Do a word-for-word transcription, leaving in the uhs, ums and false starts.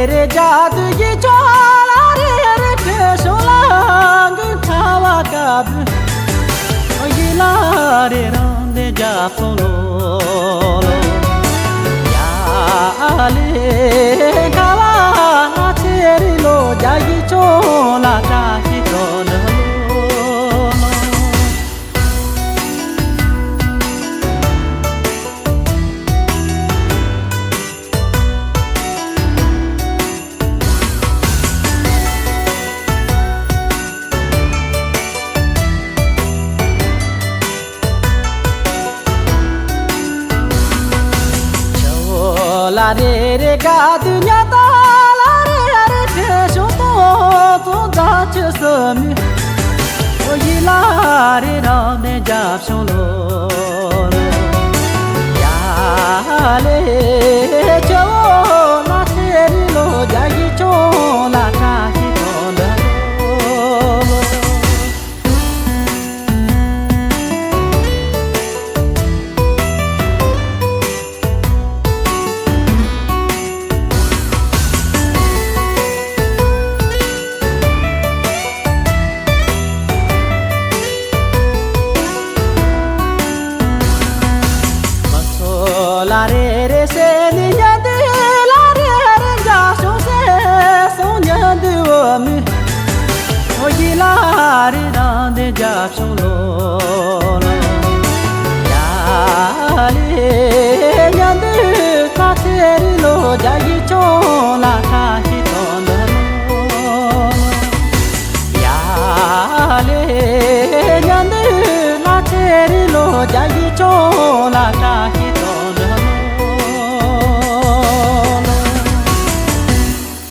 རེ་རེ་རྒྱ་དུ་ཡི་ཅོ་ལ་རེ་རེ་ཁྲེ་ཤོ་ལ་གུ་ཁ་བ་ཀ་བུ། ཡི་ལ་རེ་རང་དེ་རྒྱ་ཕོ་ལོ་ལོ། ཡ་ལེ་ཁ་བ་ལ་ཚེ་རི་ལོ་རྒྱ་ཡི་ཅོ་ལ་ཀ་ཤི་ཏོ་ལོ་ལོ། ཆོ་ལ་རེ་རེ་ག་དུ་ཉ་ད་ལ་རེ་རེ་ཁྲེ་ཤོ་ཏོ་ཏོ་ད་ཆུ་སོ་མི། ཨོ་ཡི་ལ་རེ་རང་ནས་རྒྱབ་བྱུང་ལོ། ཡ་ལེ་ཆོ་ལ་ཚེ་རི་ལོ་རྒྱ་ཡི་ཆོ་ལ་ཁ་ཤི་ཏོ་འདི་ལོ། མ་ཚོ་ལ་རེ་རེ་སེ་ནི་ཉ་འདི་ལ་རེ་རེ་འཇའ་ཤོང་སེ་སོང་ཉ་འདི་འོ་མི། ཨོ་ཡི་ལ་རེ་རང་དེ་རྒྱབ་བྱུང་ལོ་ལོ། ཡ་ལེ་ཉ་འདི་ལ་ཚེ་རི་ལོ་རྒྱ་ཡི་ཆོ་ལ་ཁ་ཤི་ཏོ་འདི་ལོ་ལོ། ཡ་ལེ་ཉ་འདི་ལ་ཚེ་རི་ལོ་རྒྱ་ཡི་ཆོ་ལ་ཁ་ཤི།